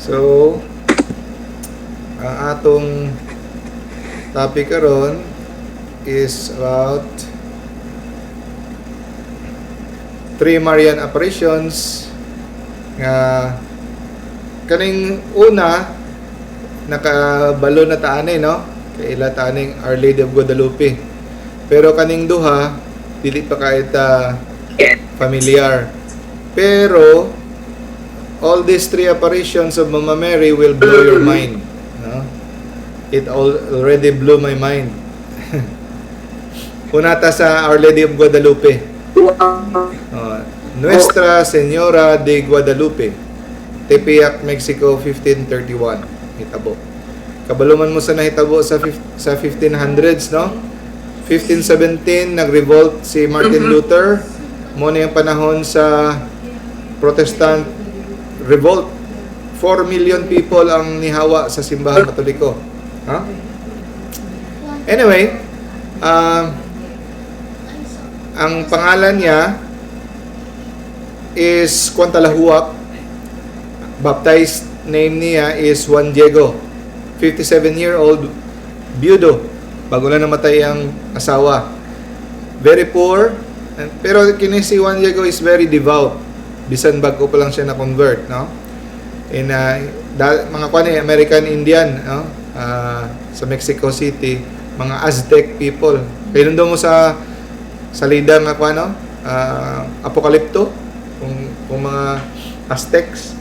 So, ang atong topic karon is about three Marian apparitions nga kaning una, nakabalo na ta ani, no? Kaila ta aning Our Lady of Guadalupe. Pero kaning duha, dili pa kaayo ta familiar. Pero all these three apparitions of Mama Mary will blow your mind, no? It all already blew my mind. Una ta sa Our Lady of Guadalupe. Nuestra Señora de Guadalupe. Tepeyac, Mexico, 1531. Hitabo. Kabalo man mo sa nahitabo sa 1500s, no? 1517, nag-revolt si Martin Luther. Mao na yung panahon sa Protestant Revolt. 4 million people ang nihawa sa Simbahan Katoliko. Huh? Anyway, ang pangalan niya is Cuauhtlahuac. Baptized name niya is Juan Diego. 57-year-old byudo. Bago lang namatay ang asawa. Very poor. Pero kini si Juan Diego is very devout. Bisan bago pa lang siya na-convert, no? In mga kwan eh, American Indian, no? Sa Mexico City, mga Aztec people. Kaya mo sa salida nga kwan, no? Apocalypto, kung mga Aztecs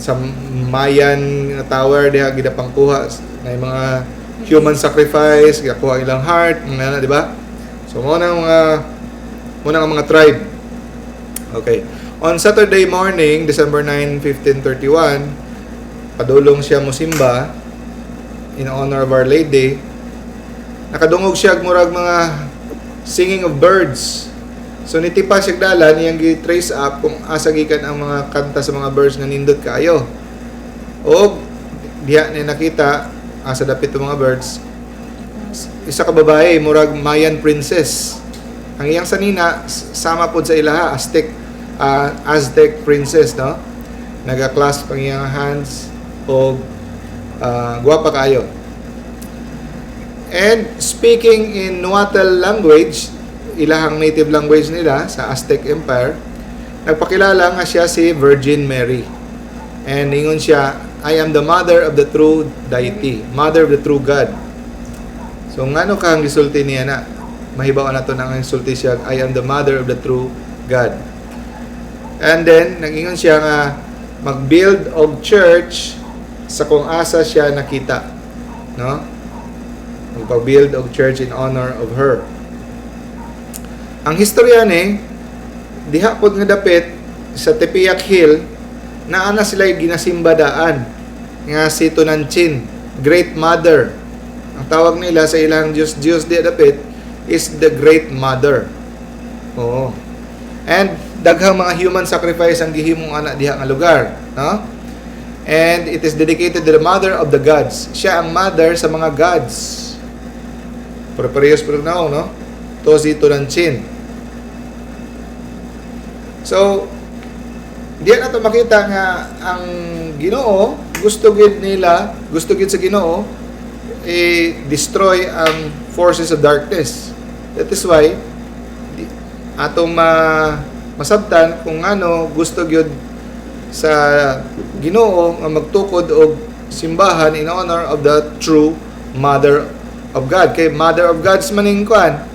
sa Mayan nga tower diha gidapangkuha na yung mga human sacrifice, gikuha ilang heart, mga ana, di ba? So mo na ang mga tribe. Okay. On Saturday morning, December 9, 1531, padulong siya mosimba in honor of Our Lady. Nakadungog siya og murag mga singing of birds. So nitipa siya dalan, iyang gi-trace up kung asa gikan ang mga kanta sa mga birds nga nindot kaayo. Og diha niya nakita asa dapit ang mga birds, isa ka babae, murag Mayan princess. Ang iyang sanina sama pod sa ilaha, Aztec princess, no? Naga-clasp ang iyang hands og gwapa kaayo. And speaking in Nahuatl language, ilahang native language nila sa Aztec Empire, nagpakilala nga siya si Virgin Mary. And ingon siya, "I am the mother of the true deity, mother of the true God." So ngano ka ang gisulti niya na? Mahibaw na to nang gisulti siya, "I am the mother of the true God." And then, nag-ingon siya nga mag-build og church sa kung asa siya nakita. No? Magpa-build og church in honor of her. Ang historya ni, diha pod nga dapit sa Tepeyac Hill, naa na sila ginasimba daan nga si Tonantzin, Great Mother. Ang tawag nila sa ilang Diyos Diyos diha dapit is the Great Mother. Oo. And daghang mga human sacrifice ang gihimong ana diha nga lugar, no? And it is dedicated to the mother of the gods. Siya ang mother sa mga gods. Pero parehas pero na, no? To si Tonantzin. So, diyan nato makita nga ang Ginoo gusto gid nila, gusto gid sa Ginoo i-destroy ang forces of darkness. That is why atong masabtan kung ano gusto gyud sa Ginoo nga magtukod og simbahan in honor of the true Mother of God. Kay Mother of Gods maning kuan.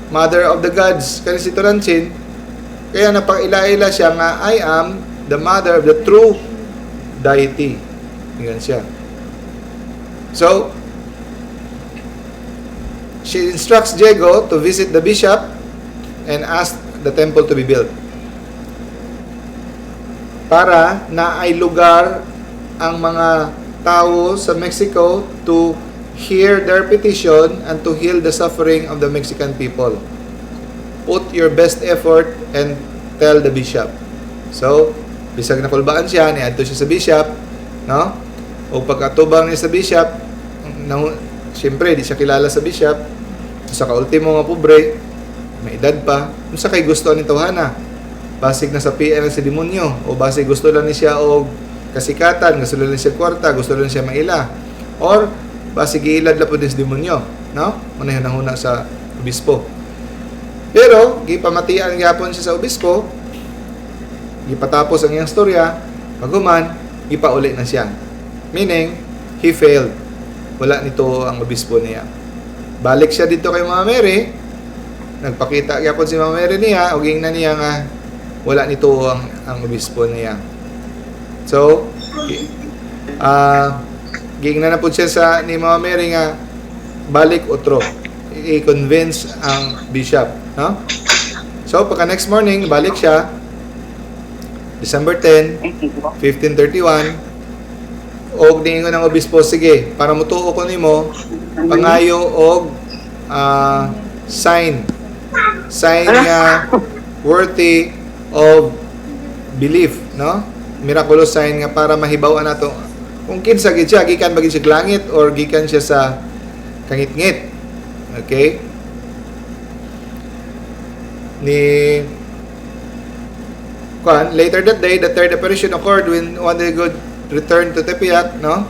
Mother of the Gods kani si Tonantzin. Kaya napakaila-ila siya nga, "I am the mother of the true deity." Yan siya. So, she instructs Diego to visit the bishop and ask the temple to be built para na ay lugar ang mga tao sa Mexico to hear their petition and to heal the suffering of the Mexican people. Put your best effort and tell the bishop. So, bisag nakulbaan siya, niadto siya sa bishop, no? O pagkatubang niya sa bishop, na, siyempre, di siya kilala sa bishop. Sa kaultimo nga pobre, may edad pa, unsa kay gusto ni tawhana? Basig nasapian na si demonyo o basig gusto lang ni siya og kasikatan, gusto lang siya kwarta, gusto lang siya maila. Or basi giilad la pud sa demonyo, no? Mao na hunahuna sa obispo. Pero gipamatian gyapon siya sa obispo, gipatapos ang iyang storya, paghuman, gipauli na siya. Meaning, he failed. Wala nito ang obispo niya. Balik siya dito kay Mama Mary, nagpakita gyapon si Mama Mary niya, ug ingnan niya nga wala nito ang obispo niya. So, giingnan na po siya sa ni Mama Mary nga balik otro. I-convince ang bishop, no? So, pagka next morning, balik siya, December 10, 1531, og niingon ang obispo, "Sige, para mutuo ko nimo, pangayo og sign. Sign nga worthy of belief," no? Miraculous sign nga para mahibaw-an nato kung kinsa gid siya, gikan ba gid siya langit or gikan siya sa kangitngit. Okay? Ni Kuan, later that day, the third apparition occurred when Juan Diego returned to Tepeyac, no?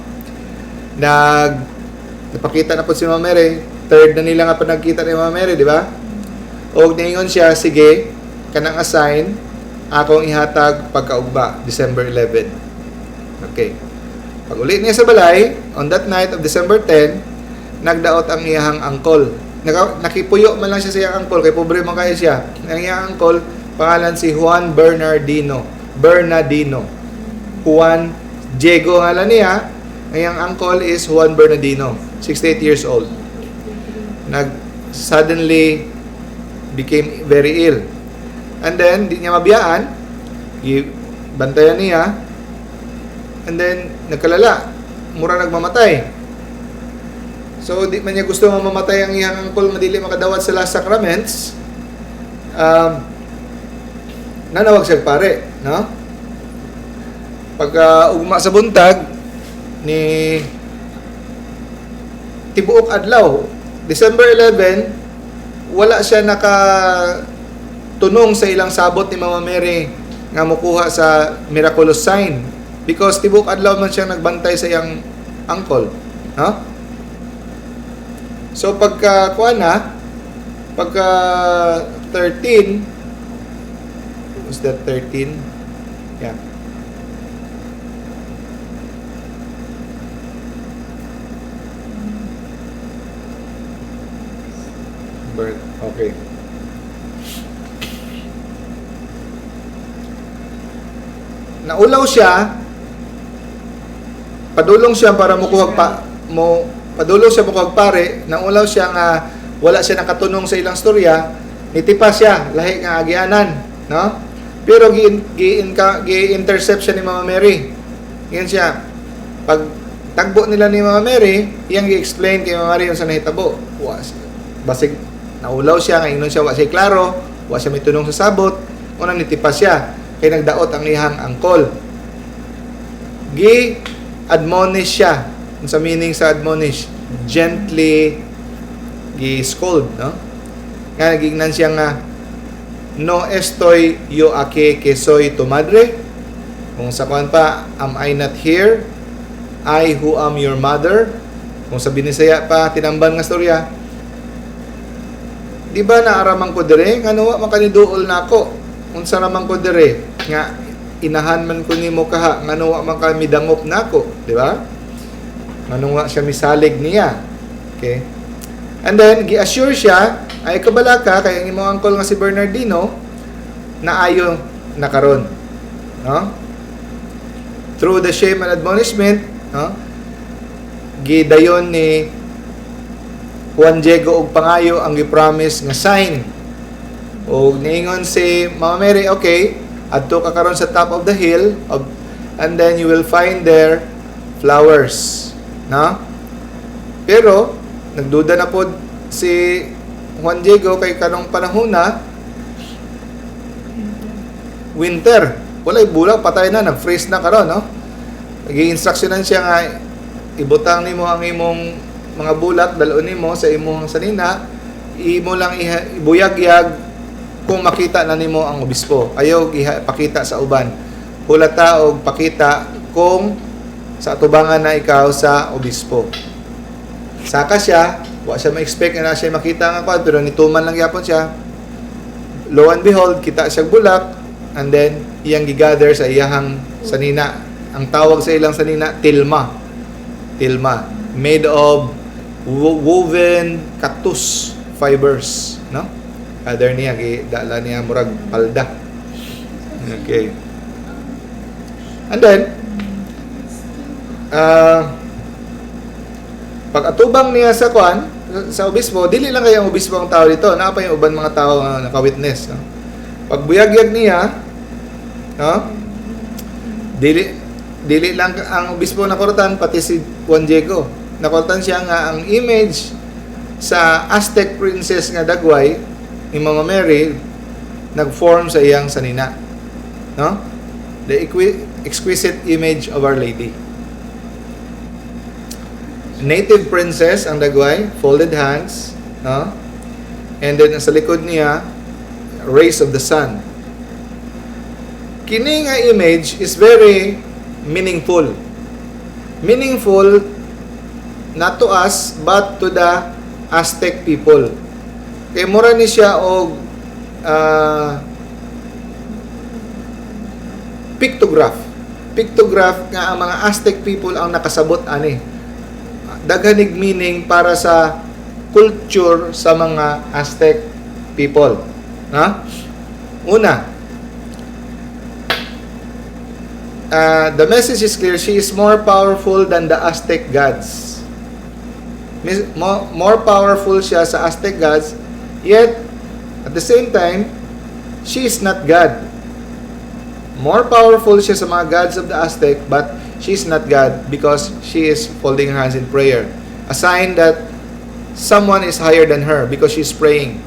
Napakita na po si Mama Mary. Third na nila nga pa nagkita ni Mama Mary, di ba? Og niingon siya, "Sige, kanang a sign, akong ihatag pagkaugba, December 11." Okay. Pag uli niya sa balay, on that night of December 10, nagdaot ang iyahang angkol. Nakipuyo man lang siya sa iyang angkol, kay pobre man kayo siya. Ang iyang angkol, pangalan si Juan Bernardino. Bernardino. Juan Diego ngalan niya. Ang iyang angkol is Juan Bernardino, 68 years old. Nag suddenly became very ill. And then, di niya mabiyaan. Bantayan niya. And then, nagkalala. Mura nagmamatay. So, di man niya gusto nga mamatay ang iyang angkol nga dili makadawat sa last sacraments. Nanawag siya pare, no? Pagka ugma sa buntag ni tibuok adlaw, December 11, wala siya naka tunong sa ilang sabot ni Mama Mary nga mukuha sa miraculous sign because tibuok adlaw man siya nagbantay sa iyang angkol, no? So pagka kuha na, pagka 13, was that 13? Yeah. Birth. Okay. Naulaw siya, padulong siya para mukuha pa mo padulong siya mukuha pare, naulaw siya nga wala siya nakatunong sa ilang storya, nitipa siya lahi nga agianan, no? Pero gi gi gi-intercept siya ni Mama Mary. Yan siya. Pag tagbo nila ni Mama Mary, iyang gi-explain kay Mama Mary yung sa nahitabo. Wa basig naulaw siya nga ingnon siya wa siya klaro, wa siya mitunong sa sabot, una nitipa siya kay nagdaot ang iyang angkol. Gi admonish siya. Unsa meaning sa admonish? Gently gi scold, no? Nga nagingnan siya nga, "No estoy yo aquí que soy tu madre?" Kung sa kuan pa, "Am I not here? I who am your mother?" Kung sa Binisaya pa, tinamban nga storya, "Di ba naaraman ko dire nga wa man kaniduol nako? Unsa raman ko dire nga inahan man ko nimo kaha, ngano wa man ka midangop nako?" Di ba? Ngano wa siya misalig niya? Okay. And then gi-assure siya, "Ay kabalaka kay ang imong angkol nga si Bernardino naayo na karon," no? Through the shame and admonishment, no, gidayon ni Juan Diego og pangayo ang gi-promise nga sign. Og niingon si Mama Mary, "Okay, adto ka karon sa top of the hill of, and then you will find there flowers," no? Pero nagduda na pod si Juan Diego kay kanong panahon na winter, walay bulak, patay na, nag-freeze na karon, no? Gi-instructionan siya nga ibutang nimo ang imong mga bulak, dalon nimo sa imong sanina, imo lang ibuyagyag kung makita na nimo ang obispo. Ayaw pakita sa uban. Hulata og pakita kung Kung sa atubangan na ikaw sa obispo. Saka siya, wa siya ma-expect nga na siya makita nga kwan, pero nituman lang gyapon siya. Lo and behold, kita siya bulak, and then iyang gigather sa iyahang sanina. Ang tawag sa ilang sanina, tilma. Tilma. Made of woven cactus fibers, no? Gather niya, gidala niya murag palda. Okay. And then, pag atubang niya sa kwan, sa obispo, dili lang kay ang obispo ang tao dito, naa pa yung uban mga tao nga naka-witness. No? Pag buyagyag niya, no? Dili lang ang obispo nakurtan, pati si Juan Diego. Nakurtan siya nga ang image sa Aztec princess nga dagway ni Mama Mary nag-form sa iyang sanina. No? The exquisite image of Our Lady. Native princess ang dagway, folded hands, no? And then sa likod niya, rays of the sun. Kini nga image is very meaningful. Meaningful not to us but to the Aztec people. Kay mura ni siya og pictograph. Pictograph nga ang mga Aztec people ang nakasabot ani. Daghanig meaning para sa culture sa mga Aztec people. Ha? Una, the message is clear. She is more powerful than the Aztec gods. More powerful siya sa Aztec gods, yet at the same time, she is not God. More powerful siya sa mga gods of the Aztec, but she is not God because she is folding her hands in prayer. A sign that someone is higher than her because she is praying.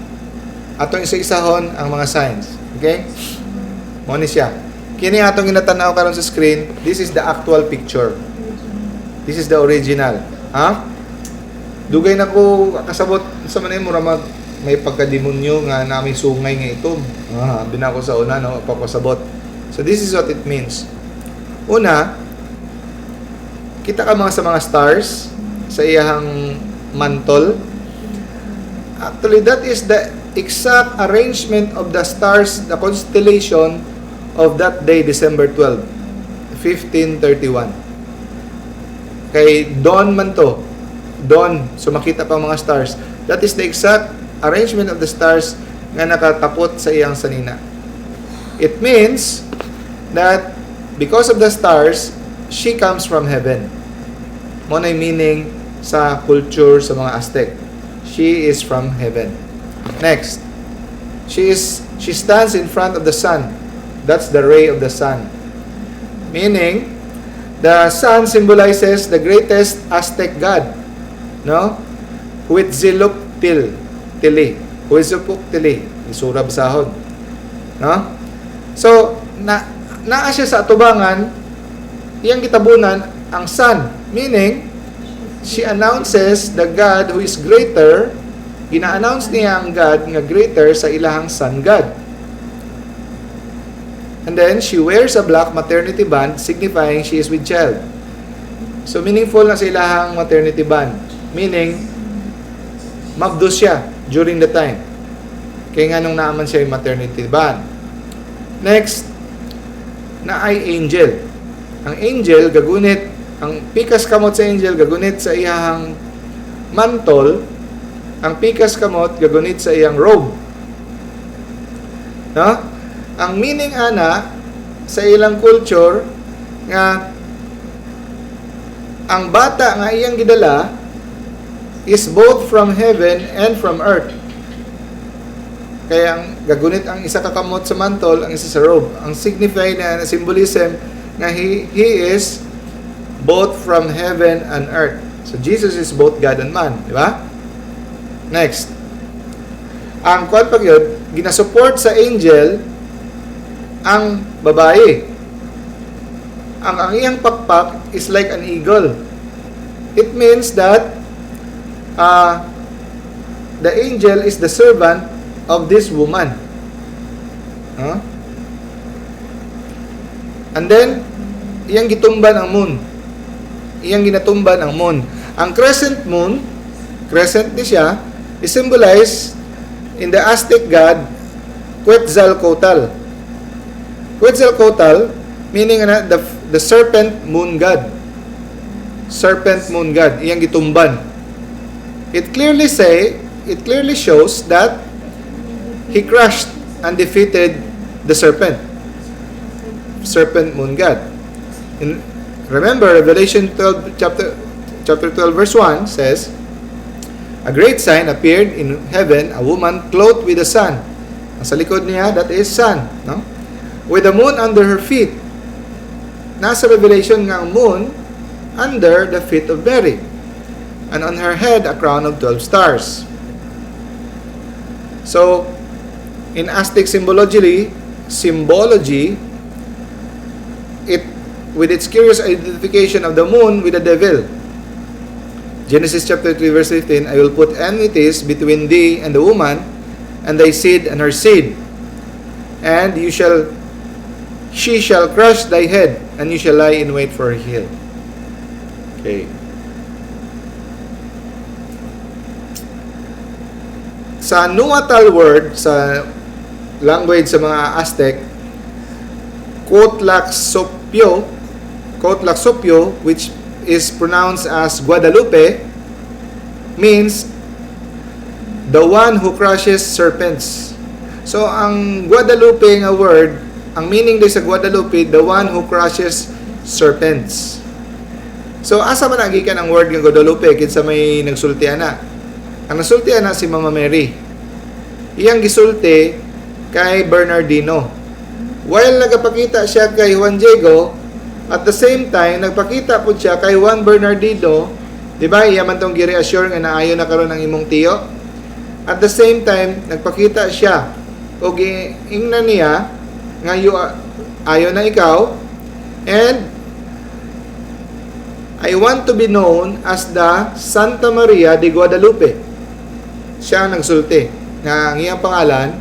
Atong isa-isahon ang mga signs. Okay? Mo ni siya. Kini atong ginatanaw karon sa screen, this is the actual picture. This is the original. Ha? Dugay na ko kasabot sa manay, mura mag may pagkademonyo nga nami sungay nga itom. Ah, abi ko sa una, no, papasabot. So this is what it means. Una, kita ka mga sa mga stars sa iyahang mantle. Actually, that is the exact arrangement of the stars, the constellation of that day, December 12, 1531. Kay dawn man to. Dawn, so makita pa ang mga stars. That is the exact arrangement of the stars nga nakatapot sa iyang sanina. It means that because of the stars, she comes from heaven. Mo na meaning sa culture sa mga Aztec. She is from heaven. Next, she stands in front of the sun. That's the ray of the sun. Meaning, the sun symbolizes the greatest Aztec god, no? Huitzilopochtli. Tili. Huitzilopochtli. Isura basahon. No? So, na naa siya sa atubangan, iyang gitabunan ang sun. Meaning, she announces the God who is greater, gina-announce niya ang God nga greater sa ilahang sun god. And then, she wears a black maternity band signifying she is with child. So, meaningful na sa ilahang maternity band. Meaning, mabdos siya during the time. Kaya nga nung naaman siya yung maternity band. Next, na ay angel. Ang angel, gagunit, ang pikas kamot sa angel, gagunit sa iyang mantle, ang pikas kamot, gagunit sa iyang robe. No? Ang meaning ana sa ilang culture nga ang bata nga iyang gidala is both from heaven and from earth. Kaya ang gagunit ang isa ka kamot sa mantle, ang isa sa robe. Ang signify na symbolism nga he is both from heaven and earth. So Jesus is both God and man, di ba? Next. Ang kwan pag yun, ginasupport sa angel ang babae. Ang iyang pakpak is like an eagle. It means that the angel is the servant of this woman. Huh? And then, Iyang gitumban ang moon. Iyang ginatumban ang moon. Ang crescent moon, crescent ni siya, is symbolized in the Aztec god Quetzalcoatl. Quetzalcoatl meaning na the serpent moon god. Serpent moon god, iyang gitumban. It clearly shows that he crushed and defeated the serpent. Serpent moon god. Remember, Revelation 12 chapter 12 verse 1 says, "A great sign appeared in heaven, a woman clothed with the sun." Ang sa likod niya, that is sun, no? "With the moon under her feet." Nasa Revelation nga ang moon under the feet of Mary. "And on her head a crown of 12 stars." So, in Aztec symbology, it with its curious identification of the moon with the devil. Genesis chapter 3 verse 15, "I will put enmities between thee and the woman, and thy seed and her seed. And you shall she shall crush thy head, and you shall lie in wait for her heel." Okay. Sa Nahuatl word, sa language sa mga Aztec, Coatlaxopeuh, Coatlaxopeuh, which is pronounced as Guadalupe, means the one who crushes serpents. So, ang Guadalupe nga word, ang meaning din sa Guadalupe, the one who crushes serpents. So, asa man ang gikan ang word nga Guadalupe? Kinsa may nagsulti ana? Ang nasulti ana si Mama Mary. Iyang gisulti kay Bernardino. While nagapakita siya kay Juan Diego, at the same time, nagpakita po siya kay Juan Bernardino, di ba? Iya man tong gi-reassure nga naayo na karon ang imong tiyo. At the same time, nagpakita siya o giingnan niya nga you ayo na ikaw and I want to be known as the Santa Maria de Guadalupe. Siya ang nagsulti nga ang iyang pangalan,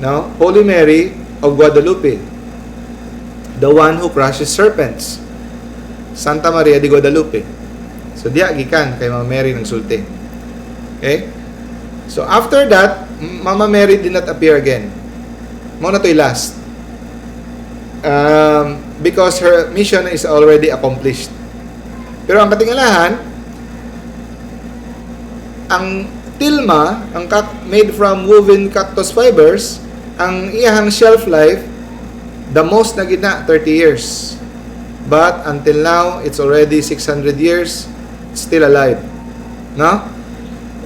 no, Holy Mary of Guadalupe, the one who crushes serpents. Santa Maria de Guadalupe. So diya gikan kay Mama Mary nagsulti. Okay? So after that, Mama Mary did not appear again. Mao na to'y last. Because her mission is already accomplished. Pero ang katingalahan, ang tilma, ang made from woven cactus fibers, ang iyahang shelf life, the most na gid na, 30 years. But until now, it's already 600 years, still alive. No?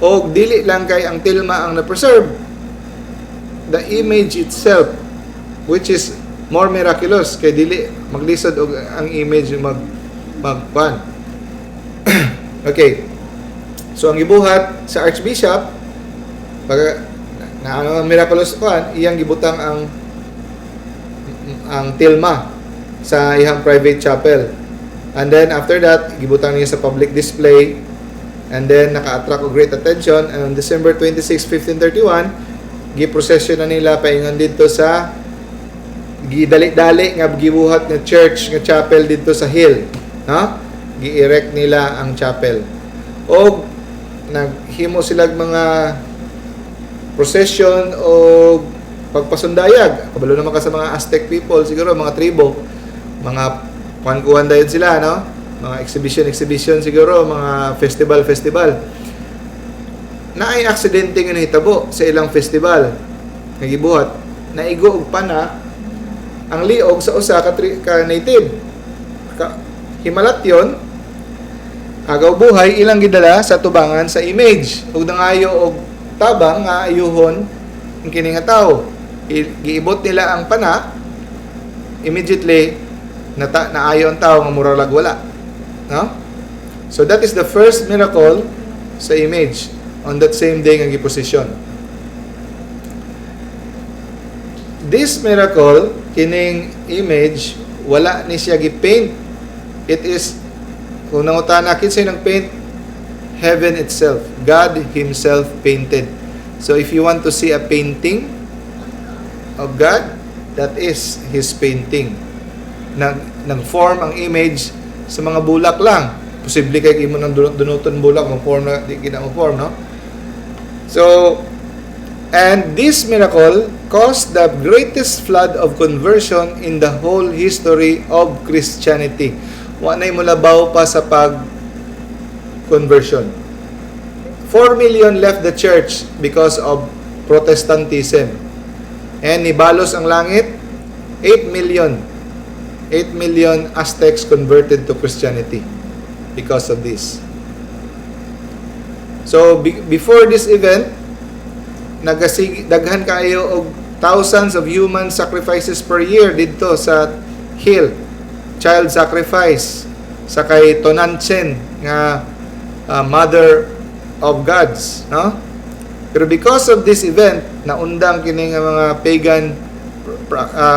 O dili lang kay ang tilma ang na-preserve, the image itself, which is more miraculous, kay dili maglisod og ang image magkuan. Okay. So ang gibuhat sa archbishop pag na ano ang miraculous kuan, iyang gibutang ang tilma sa iyang private chapel. And then after that, gibutang niya sa public display and then naka-attract og great attention, and on December 26, 1531, gi-procession na nila paingon didto sa gidali-dali nga gibuhat nga church nga chapel didto sa hill, no? Gi-erect nila ang chapel og naghimo sila mga procession o pagpasundayag. Kabalo naman ka sa mga Aztec people siguro, mga tribo, mga kuan-kuan dayon sila, no? Mga exhibition exhibition siguro, mga festival festival. Naay aksidente nga nahitabo sa ilang festival nga gibuhat. Naigo og pana ang liog sa usa ka native. Himalatyon, agaw buhay, ilang gidala sa tubangan sa image ug nangayo og tabang nga ayuhon ang kini nga tawo. Giibot nila ang pana, immediately naayo ang tao nga mura lag wala, no? So that is the first miracle sa image on that same day nga giposisyon this miracle. Kining image, wala ni siya gi-paint. It is, kung nangutana kinsay nag-paint, heaven itself, God himself painted. So if you want to see a painting of God, that is his painting. Nag form ang image sa mga bulak lang. Posible kay imo nang dunuton bulak, mo form na di kita mo form, no? So, and this miracle caused the greatest flood of conversion in the whole history of Christianity. Wa na'y mulabaw pa sa pag conversion. 4 million left the church because of Protestantism. And nibalos ang langit, 8 million. 8 million Aztecs converted to Christianity because of this. So before this event, nagasig daghan kaayo og thousands of human sacrifices per year didto sa hill. Child sacrifice sa kay Tonantzin nga mother of gods, no? Pero because of this event, naundang kini nga mga pagan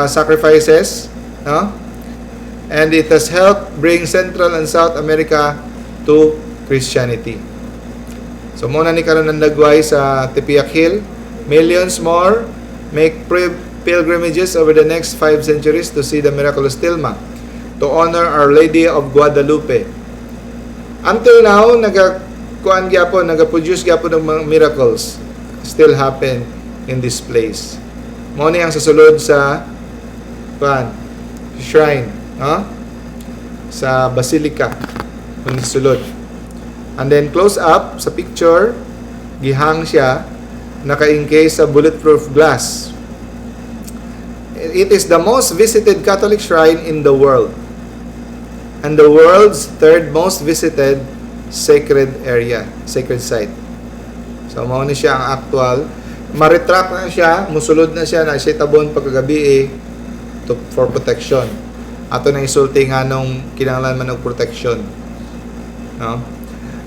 sacrifices, no? And it has helped bring Central and South America to Christianity. So mao na ni karon ang dagway sa Tepeyac Hill. Millions more make pilgrimages over the next 5 centuries to see the miraculous tilma, to honor Our Lady of Guadalupe. Until now, naga kuan gyapon, naga-produce gyapon ng mga miracles still happen in this place. Mao ni ang sa sulod sa kuan shrine, no? Sa basilica kung sulod. And then close up sa picture, gihang siya, naka-encase sa bulletproof glass. It is the most visited Catholic shrine in the world and the world's third most visited sacred area, sacred site. So mao ni siya ang actual. Ma-retract na siya, musulod na siya, na siya tabon pagkagabi eh, for protection. Ato na isulti nga nung kinahanglan man og protection. No?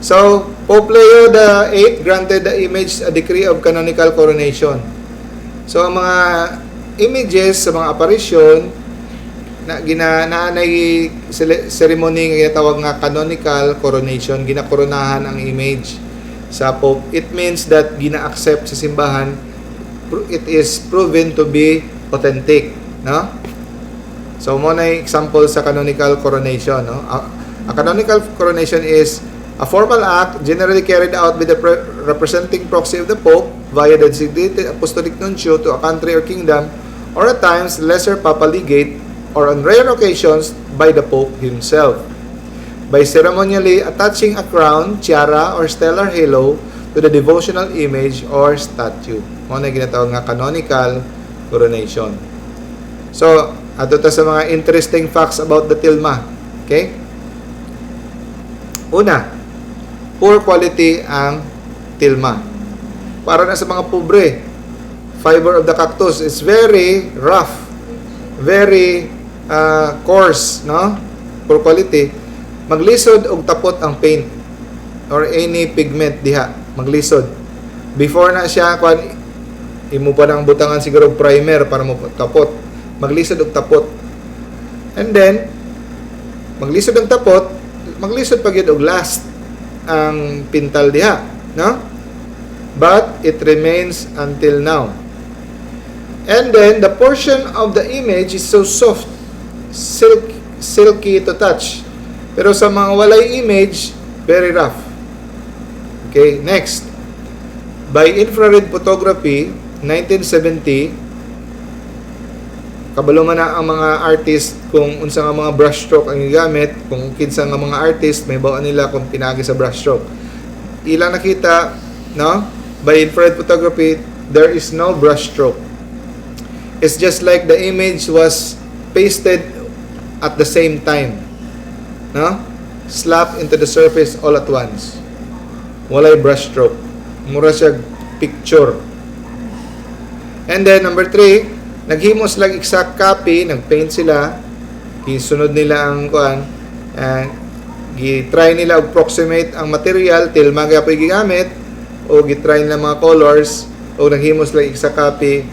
So, Pope Leo the VIII granted the image a decree of canonical coronation. So, ang mga images sa mga apparition na gina naanay ceremony nga ginatawag nga canonical coronation, ginakoronahan ang image sa Pope. It means that gina-accept sa simbahan, it is proven to be authentic, no? So mao na yung example sa canonical coronation, no? A canonical coronation is a formal act generally carried out by the representing proxy of the Pope via the designated apostolic nuncio to a country or kingdom, or at times lesser papal legate, or on rare occasions by the Pope himself, by ceremonially attaching a crown, tiara, or stellar halo to the devotional image or statue. Mao na ginatawag nga canonical coronation. So, adto ta sa mga interesting facts about the tilma. Okay? Una, poor quality ang tilma. Para na sa mga pobre, fiber of the cactus is very rough, very coarse, no? Poor quality. Maglisod og tapot ang paint or any pigment diha, maglisod. Before na siya kuan, imo pa nang butangan siguro og primer para mo tapot. Maglisod og tapot. And then maglisod ang tapot, maglisod pa gyud og last ang pintal diha, no? But it remains until now. And then the portion of the image is so soft, silky to touch. Pero sa mga walay image, very rough. Okay, next. By infrared photography, 1970, kabalo man na ang mga artist kung unsa nga mga brushstroke ang gigamit, kung kinsa nga mga artist, mahibaw nila kung pinagi sa brushstroke. Ilang nakita, no? By infrared photography, there is no brushstroke. It's just like the image was pasted at the same time. No? Slap into the surface all at once. Walay brushstroke. Mura siya picture. And then number three, naghimo sila exact copy, nagpaint sila, gisunod nila ang kuan, and gi-try nila og approximate ang material till magapoy gigamit o gi-try nila mga colors o naghimo sila exact copy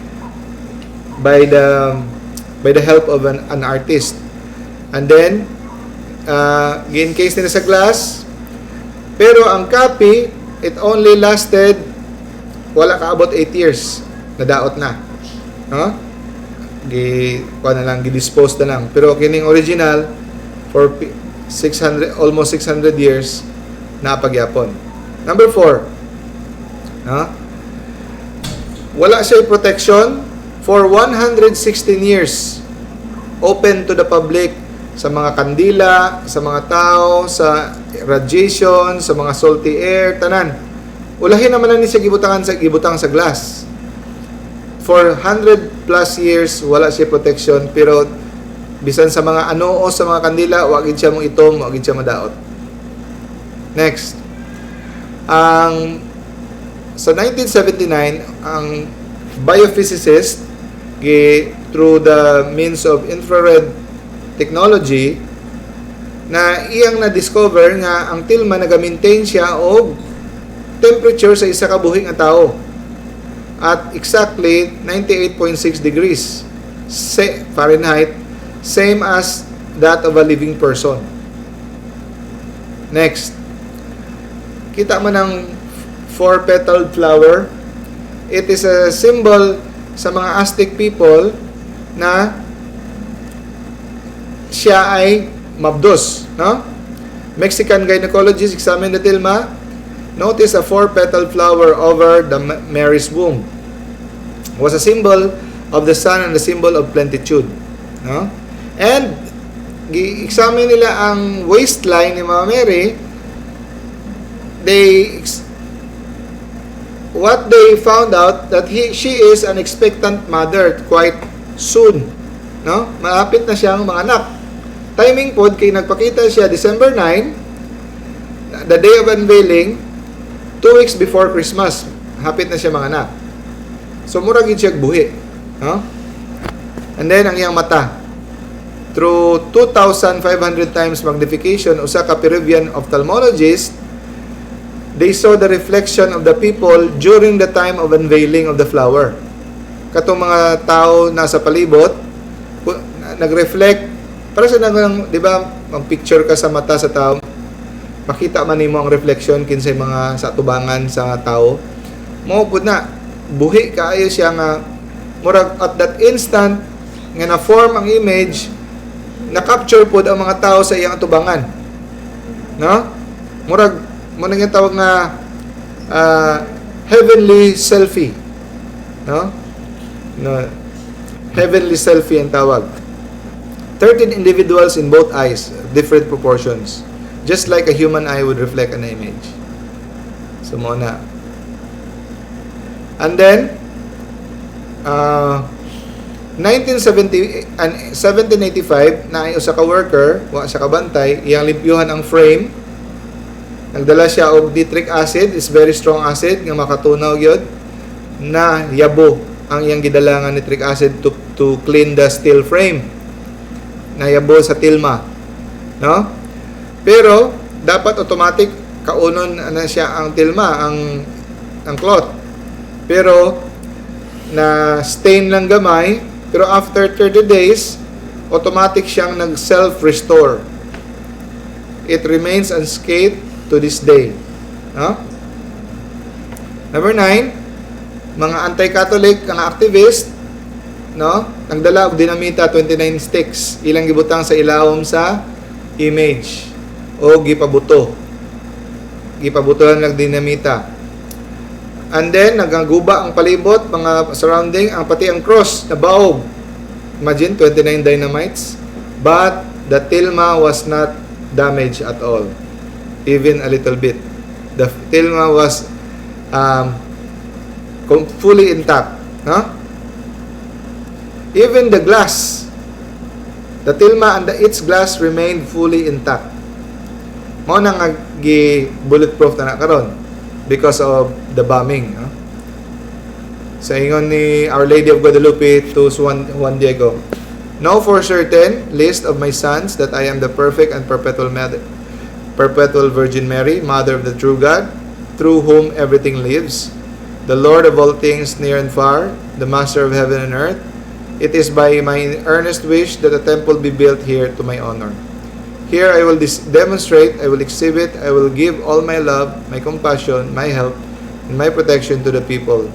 by the help of an artist. And then gi-encase nila sa glass, pero ang copy, it only lasted wala kaabot 8 years, nadaot na, no? Gi kuan na lang, gi-dispose na lang. Pero kining original for 600, almost 600 years naa pa gyapon. Number 4. No? Wala siya protection for 116 years. Open to the public sa mga kandila, sa mga tao, sa radiation, sa mga salty air, tanan. Ulahin naman na ni siya gibutangan sa gibutang sa glass. For 100 plus years wala siya protection, pero bisan sa mga ano o sa mga kandila, wa gid siya mo itom, wa gid siya madaot. Next. Ang sa 1979, ang biophysicist gi through the means of infrared technology na iyang na-discover nga ang tilma naga-maintain siya og temperature sa isa ka buhi nga tawo at exactly 98.6 degrees Fahrenheit, same as that of a living person. Next. Kita mo ng four-petaled flower. It is a symbol sa mga Aztec people na siya ay mabdos, no? Mexican gynecologist examined the tilma, noticed a four-petaled flower over the Mary's womb. Was a symbol of the sun and the symbol of plenitude, no? And gi-examine nila ang waistline ni Mama Mary. They what they found out that he she is an expectant mother quite soon, no? Malapit na siyang manganak. Timing pod kay nagpakita siya December 9, the day of unveiling, 2 weeks before Christmas. Hapit na siya manganak. So mura gid siya buhi, no? And then ang iyang mata, through 2,500 times magnification, usa ka Peruvian ophthalmologist, they saw the reflection of the people during the time of unveiling of the flower. Katong mga tao nasa palibot, nag-reflect, para sa nang, di ba, mag-picture ka sa mata sa tao, makita man nimo ang reflection kinsay mga sa tubangan sa tao. Mao pud na, buhi kaayo siya nga murag at that instant nga na-form ang image, na-capture pod ang mga tao sa iyang atubangan. No? Murag mo nang tawag nga heavenly selfie. No? No. Heavenly selfie ang tawag. 13 individuals in both eyes, different proportions. Just like a human eye would reflect an image. So mo na. And then 1970 and 1785 na usa ka worker, wa siya kabantay, iyang limpyuhan ang frame. Nagdala siya og nitric acid, is very strong acid nga makatunaw gyud, na yabo ang iyang gidala nga nitric acid to clean the steel frame. Nayabo sa tilma. No? Pero dapat automatic kaunon na siya ang tilma, ang cloth. Pero na stain lang gamay, pero after 30 days, automatic siyang nag self-restore. It remains unscathed to this day. No? Number 9, mga anti-Catholic nga activist, no? Nagdala og dinamita, 29 sticks, ilang gibutang sa ilawom sa image o gipabuto. Gipabuto lang dinamita. And then nagaguba ang palibot, mga surrounding, ang pati ang cross nabaog. Imagine 29 dynamites. But the tilma was not damaged at all. Even a little bit. The tilma was fully intact. No? Even the glass, the tilma and its glass remained fully intact. Mao na nga gi bulletproof na na karon because of the bombing. No? Sa ingon ni Our Lady of Guadalupe to Juan Diego, "Know for certain, least of my sons, that I am the perfect and perpetual mother, perpetual Virgin Mary, Mother of the true God, through whom everything lives, the Lord of all things near and far, the Master of heaven and earth. It is by my earnest wish that a temple be built here to my honor. Here I will demonstrate, I will exhibit, I will give all my love, my compassion, my help, and my protection to the people.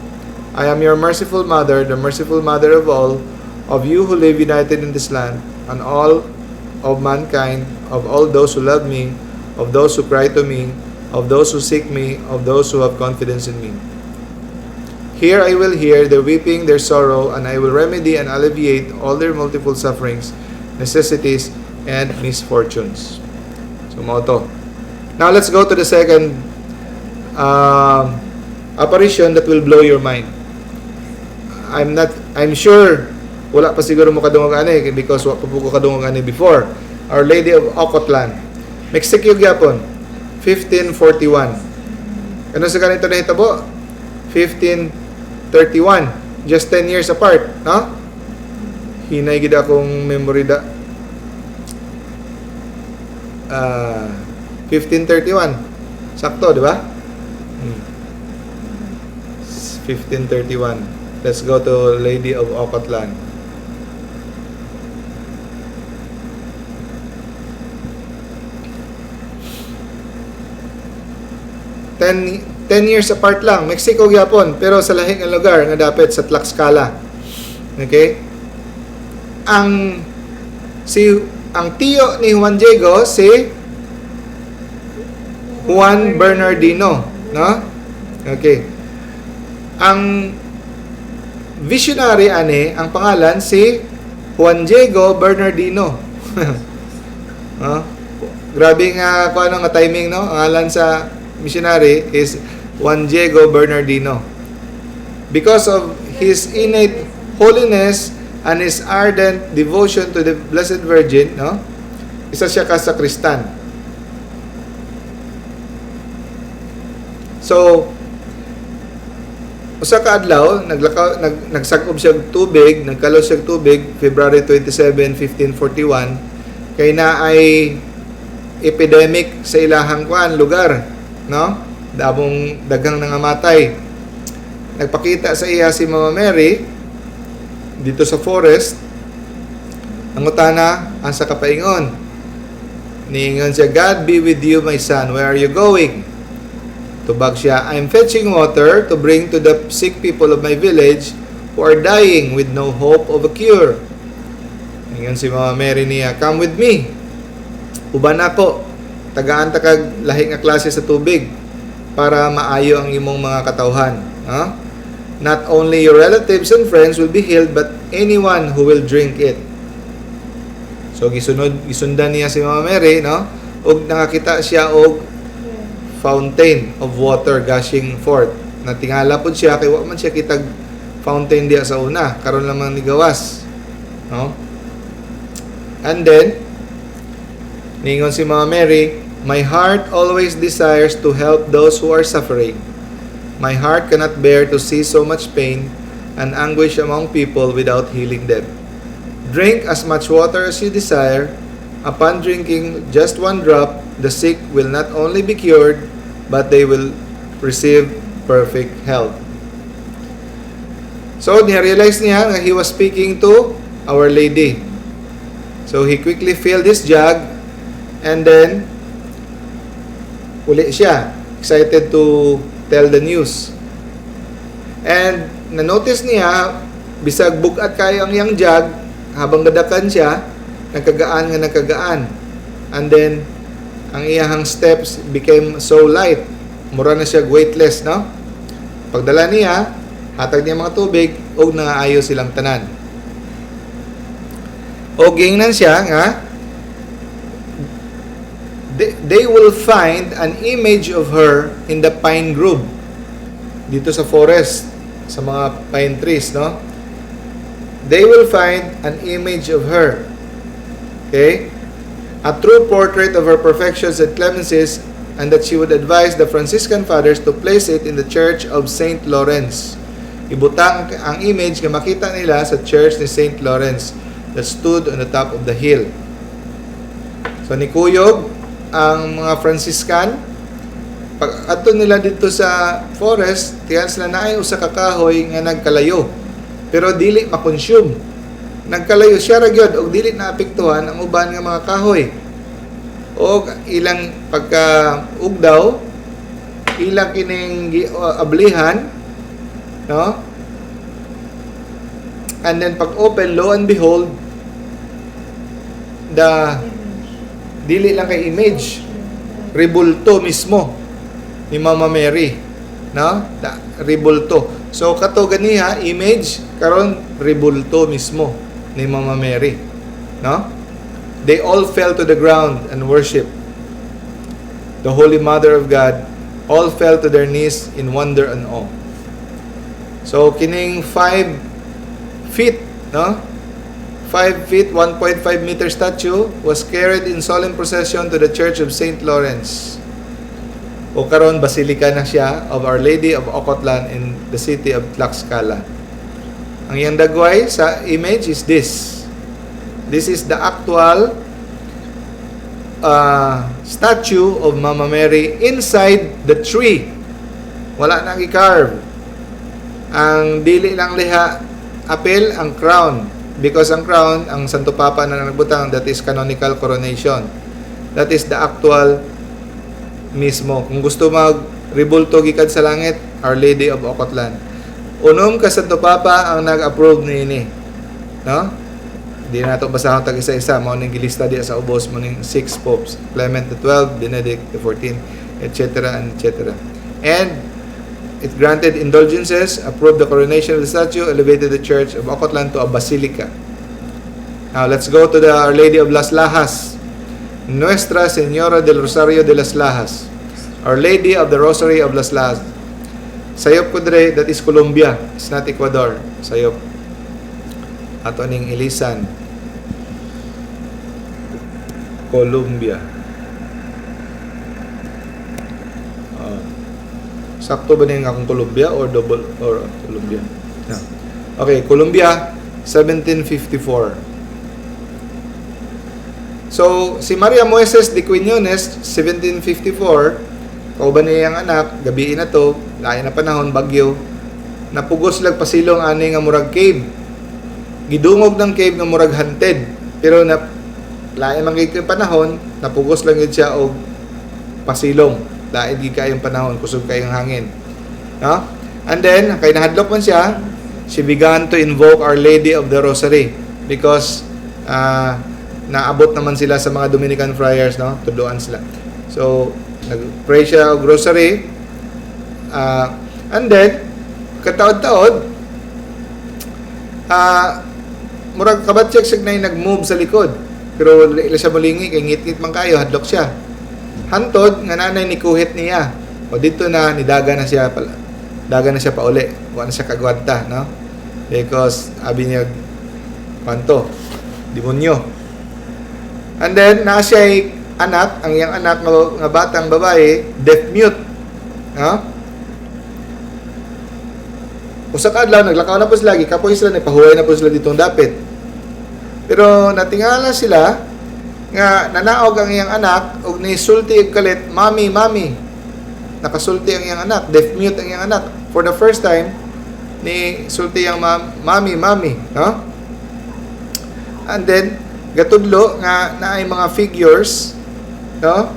I am your merciful mother, the merciful mother of all Of you who live united in this land, and all of mankind, of all those who love me, of those who cry to me, of those who seek me, of those who have confidence in me. Here I will hear their weeping, their sorrow, and I will remedy and alleviate all their multiple sufferings, necessities, and misfortunes." So, mao to. Now, let's go to the second apparition that will blow your mind. I'm not, I'm sure, wala pa siguro mo kadungog ani because wa pa po ko kadungog ani before. Our Lady of Ocotlan. Mexico gyapon, 1541. Ano sa ganito nahitabo? 1531. Just 10 years apart, no? Hinay gid akong memory da. 1531. Sakto, di ba? 1531. Let's go to Lady of Ocotlan. 10 years apart lang. Mexico gyapon, pero sa lahi nga lugar nga dapit sa Tlaxcala. Okay? Ang tiyo ni Juan Diego, si Juan Bernardino, no? Okay. Ang visionary ani, ang pangalan si Juan Diego Bernardino. No? Grabe nga kung ano nga timing, no? Ang ngalan sa missionary is Juan Diego Bernardino. Because of his innate holiness and his ardent devotion to the Blessed Virgin, no? Isa siya ka sakristan. So, usa ka adlaw, naglakaw, nagsag-ob siya og tubig, nagkalaw siya og tubig, February 27, 1541, kay naay epidemic sa ilahang kuan lugar, no? Damong daghang nangamatay. Nagpakita sa iya si Mama Mary dito sa forest. Nangutana ang sa kapaingon. Niingon siya, "God be with you, my son. Where are you going?" Tubag siya, "I'm fetching water to bring to the sick people of my village who are dying with no hope of a cure." Ingon si Mama Mary niya, "Come with me. Uban ako. Tagaan ta kag lahi nga klase sa tubig para maayo ang imong mga katawhan." Ha? "Not only your relatives and friends will be healed, but anyone who will drink it." So gisunod gisundan niya si Mama Mary, no? Ug nakakita siya og fountain of water gushing forth. Natingala pod siya kay wa man siya kitag fountain diya sa una, karon lamang ni gawas. No? And then ningon si Mama Mary, "My heart always desires to help those who are suffering. My heart cannot bear to see so much pain and anguish among people without healing them. Drink as much water as you desire. Upon drinking just one drop, the sick will not only be cured, but they will receive perfect health." So, nirealize niya nga he was speaking to Our Lady. So, he quickly filled his jug and then uli siya, excited to tell the news. And na-notice niya, bisag bugat kayo ang iyang jug, habang gadakan siya, nagkagaan nga nagkagaan. And then, ang iyahang steps became so light. Mura na siya weightless, no? Pagdala niya, hatag niya mga tubig, ug nangaayo silang tanan. O giingnan siya nga, they will find an image of her in the pine grove. Dito sa forest, sa mga pine trees, no? They will find an image of her. Okay? A true portrait of her perfections and clemencies, and that she would advise the Franciscan fathers to place it in the church of St. Lawrence. Ibutang ang image nga makita nila sa church ni St. Lawrence that stood on the top of the hill. So nikuyog ang mga Franciscan. Pag adto nila dito sa forest, tiyan sila naay usa ka kahoy nga nagkalayo. Pero dili ma-consume. Nagkalayo siya ra gyud og dili na apektuhan ang uban nga mga kahoy. Og ilang pagka ugdaw, ilang kining ablihan, no? And then pag open, lo and behold, the dili lang kay image, rebulto mismo ni Mama Mary, no? The rebulto. So kato ganiha image, karon rebulto mismo ni Mama Mary, no? They all fell to the ground and worship the Holy Mother of God. All fell to their knees in wonder and awe. So kining 5 feet, no, 5 feet 1.5 meter statue was carried in solemn procession to the Church of St. Lawrence. O karon basilica na siya of Our Lady of Ocotlan in the city of Tlaxcala. Ang iyang dagway sa image is this. This is the actual statue of Mama Mary inside the tree. Wala nang i-carve. Ang dili lang liha apil ang crown, because ang crown, ang Santo Papa na nagbutang. That is canonical coronation. That is the actual mismo. Kung gusto mag rebulto gikan sa langit, Our Lady of Ocotlan. 6 ka Santo Papa ang nag-approve niini, no? Di na nato basahon tag isa-isa. Mao ning gilista diya sa ubos mo ning six popes: Clement the 12, Benedict the 14, etc. and etc. And it granted indulgences, approved the coronation of the statue, elevated the Church of Ocotlan to a basilica. Now, let's go to the Our Lady of Las Lajas. Nuestra Señora del Rosario de Las Lajas. Our Lady of the Rosary of Las Lajas. Sayop ko dre, that is Colombia. It's not Ecuador. Sayop. Ato ning ilisan. Colombia. Sakto ba na akong Colombia or double or Colombia? Yeah. Okay, Colombia, 1754. So, si Maria Moises de Quiñones, 1754, kauban niya ang anak, gabi na to, lain na panahon, bagyo, napugos lag pasilong ani nga murag cave. Gidungog ng cave nga murag haunted. Pero na lain man gid panahon, napugos lang gid siya og pasilong. Lain gid kayong panahon, kusog kayong hangin. No? And then, kay nahadlok man siya, she began to invoke Our Lady of the Rosary because naabot naman sila sa mga Dominican friars, no? Tudloan sila. So, nag-pray siya og rosary. And then, kataod-taod, murag kabatyag siya na nag-move sa likod. Pero wala siya mulingi, kay ngit-ngit man kayo, hadlok siya. Hantod, nga nanay ni kuhit niya. O dito na, nidaga na siya pala. Daga na siya pauli. Wala na siya kagwanta, no? Because, abi niya, kwanto, demonyo. And then, naa siya anak, ang iyang anak nga batang babae, deaf mute. No? Usa ka adlaw, naglakaw na po sila, gikapoy sila, nagpahuway na po sila ditong dapit. Pero natingala sila nga nanaog ang iyang anak ug nisulti og kalit, "Mami, mami." Nakasulti ang iyang anak, deaf mute ang iyang anak. For the first time, ni sulti ang "Mami, mami," no? And then gatudlo nga naay mga figures, no?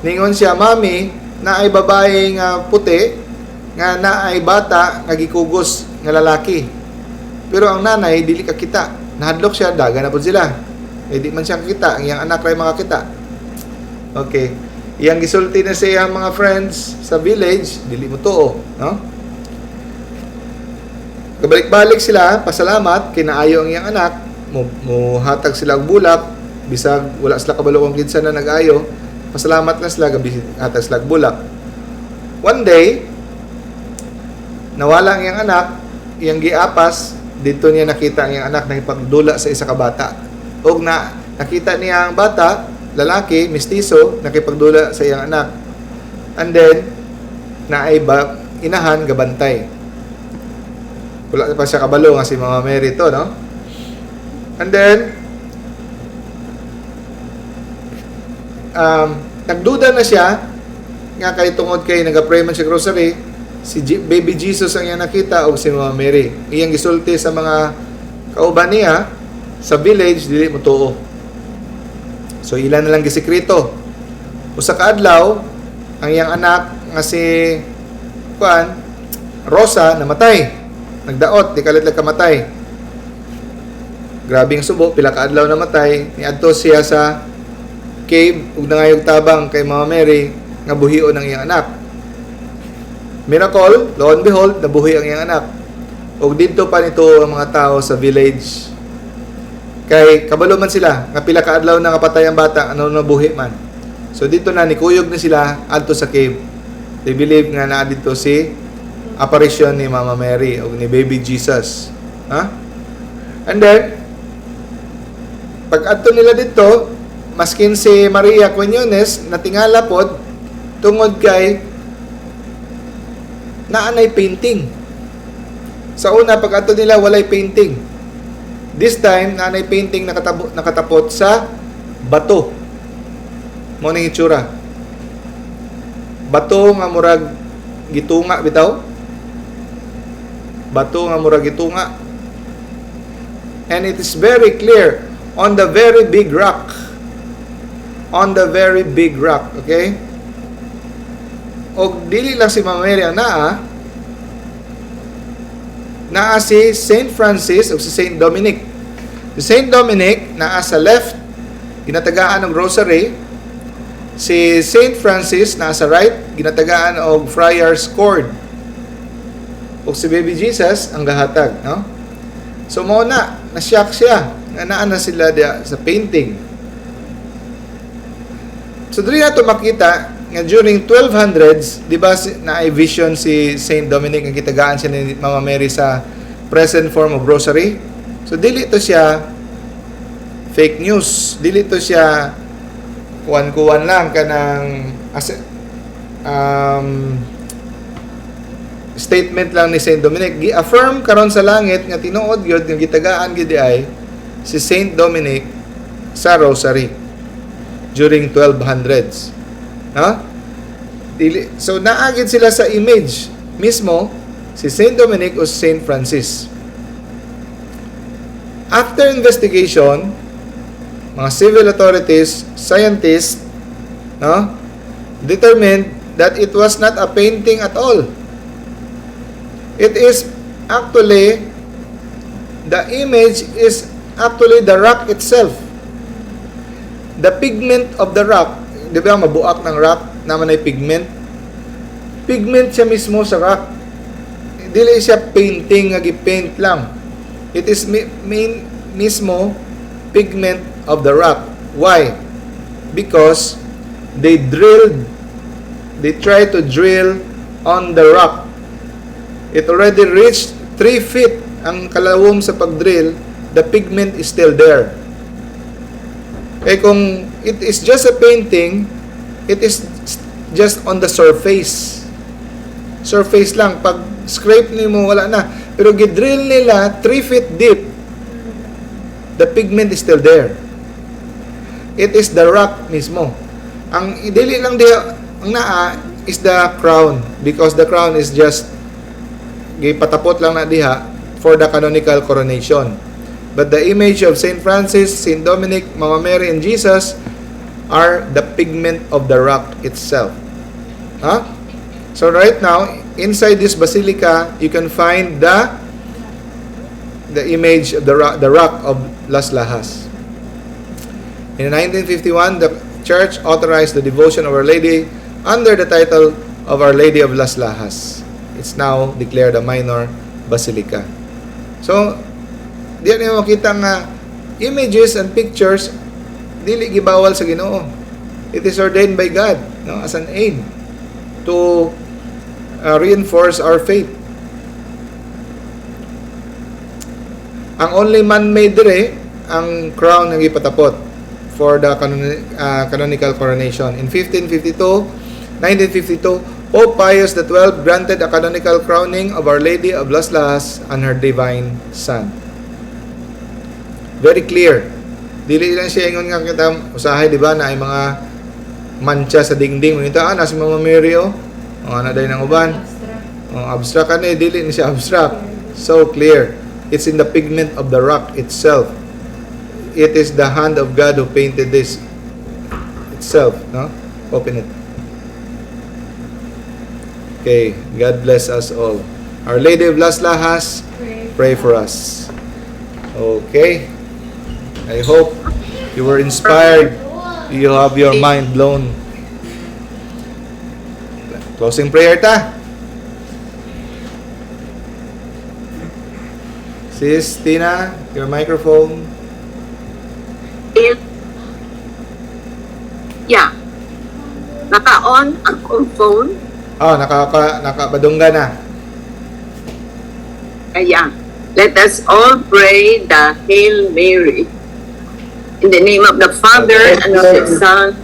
Ningon siya, "Mami, naay babae nga puti nga naay bata nga gikugos nga lalaki." Pero ang nanay dili kakita. Nahadlok siya, daga na pud sila. Eh di man siya kakita, ang iyang anak ray makakita. Okay. Iyang gisulti na sa iyang mga friends sa village, dili mo tuo, no? Kabalik-balik sila, pasalamat, kinaayo ang iyang anak, mo hatag sila og bulak, bisag wala sila kabalo kung kinsa na nag-ayo, pasalamat lang sila, gabi hatag sila og bulak. One day, nawala ang iyang anak, iyang giapas, dito niya nakita ang iyang anak nakipagdula sa isa ka bata. Og na nakita niya ang bata, lalaki, mistiso, nakipagdula sa iyang anak. And then, naay ba, inahan, gabantay. Wala pa siya kabalo nga si Mama Mary to, no? And then, nagduda na siya nga kay tungod kay nagapray man siya rosary, si baby Jesus ang iyang nakita og si Mama Mary. Iyang gisulti sa mga kauban niya sa village, dili mo tuo. So ila na lang gisekreto. Usa ka adlaw, ang iyang anak nga si kuan Rosa namatay. Nagdaot, di kalit lang kamatay. Grabing subo, pila ka adlaw namatay, niadto siya sa cave ug nangayog tabang kay Mama Mary nga buhion ang iyang anak. Miracle, lo and behold, nabuhi ang iyang anak. Ug didto pa nito ang mga tao sa village. Kay kabalo man sila nga pila ka adlaw na nga patay ang bata, ano nabuhi man. So dito na nikuyog na sila adto sa cave. They believe nga naa didto si apparition ni Mama Mary o ni baby Jesus. Ha? And then pag adto nila dito, maskin si Maria Quiñones natingala pod tungod kay naanay painting. Sa una, pag adto nila, walay painting. This time, naanay painting nakatapot sa bato. Mao ning itsura. Bato nga murag gitunga bitaw. Bato nga murag gitunga. And it is very clear on the very big rock. On the very big rock, okay? Og dili lang si Mama Mary ang naa, naa si Saint Francis o si Saint Dominic. Si Saint Dominic naa sa left, ginatagaan og rosary. Si Saint Francis naa sa right, ginatagaan og friar's cord. Og si Baby Jesus ang gahatag, no? So mao na, na-shock siya nga naa na sila diya sa painting. So diri nato makita nga during 1200s, di ba naay vision si Saint Dominic nga gitagaan siya ni Mama Mary sa present form of rosary. So dili to siya fake news, dili to siya kuwan-kuwan lang kanang statement lang ni Saint Dominic. Gi-affirm karon sa langit nga tinuod gyud nga gitagaan gyud ay si Saint Dominic sa rosary during 1200s. Ha? Dili, so naa gyud sila sa image mismo, si Saint Dominic o Saint Francis. After investigation, mga civil authorities, scientists, no, determined that it was not a painting at all. It is actually the image is actually the rock itself. The pigment of the rock, di ba mabuak ng rock, naman ay pigment. Pigment siya mismo sa rock. Dili siya painting nga gi-paint lang. It is main mismo pigment of the rock. Why? Because they drilled, they tried to drill on the rock. It already reached 3 feet ang kalawom sa pag-drill, the pigment is still there. Eh kung it is just a painting, it is just on the surface. Surface lang. Pag scrape nimo, wala na. Pero gidrill nila 3 feet deep, the pigment is still there. It is the rock mismo. Ang dili lang di ang naa is the crown because the crown is just gipatapot lang na diha for the canonical coronation. But the image of Saint Francis, Saint Dominic, Mama Mary, and Jesus are the pigment of the rock itself. Huh? So right now, inside this basilica, you can find the image of the rock of Las Lajas. In 1951, the church authorized the devotion of Our Lady under the title of Our Lady of Las Lajas. It's now declared a minor basilica. So, diyan niyo makita nga images and pictures dili gibawal sa Ginoo. It is ordained by God, no, as an aid to reinforce our faith. Ang only man-made dire ang crown nga gipatapot for the canonical coronation. In 1952, Pope Pius XII granted a canonical crowning of Our Lady of Las Lajas and her divine Son. Very clear. Dili lang siya ingon nga kita usahay, di ba, na ay mga mancha sa dingding. Mga ah, nasa Mama Mary oh. O, ana day ng uban. Abstract. Oh, abstract ani, dili ni siya abstract. So clear. It's in the pigment of the rock itself. It is the hand of God who painted this itself, no? Open it. Okay, God bless us all. Our Lady of Las Lajas, Pray pray for us. Okay. I hope you were inspired. You have your mind blown. Closing prayer ta. Sis Tina, your microphone. Yeah. Naka-on akong phone. Oh, nakapadungga na. Kaya, let us all pray the Hail Mary. In the name of the Father, and of the Son,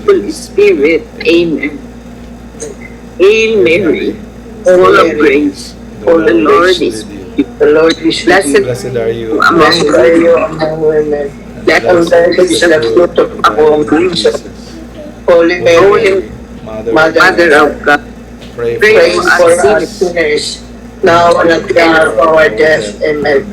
Holy Spirit. Amen. Hail Mary, full of grace, the Lord is with you. The Lord is with Blessed you. Blessed are you. among Blessed are you among women. Blessed Blessed is the fruit of the womb, Jesus. Holy Mary, Mother, Mother Mother of God, pray pray pray for for us us sinners, now and at the hour of our death. Amen.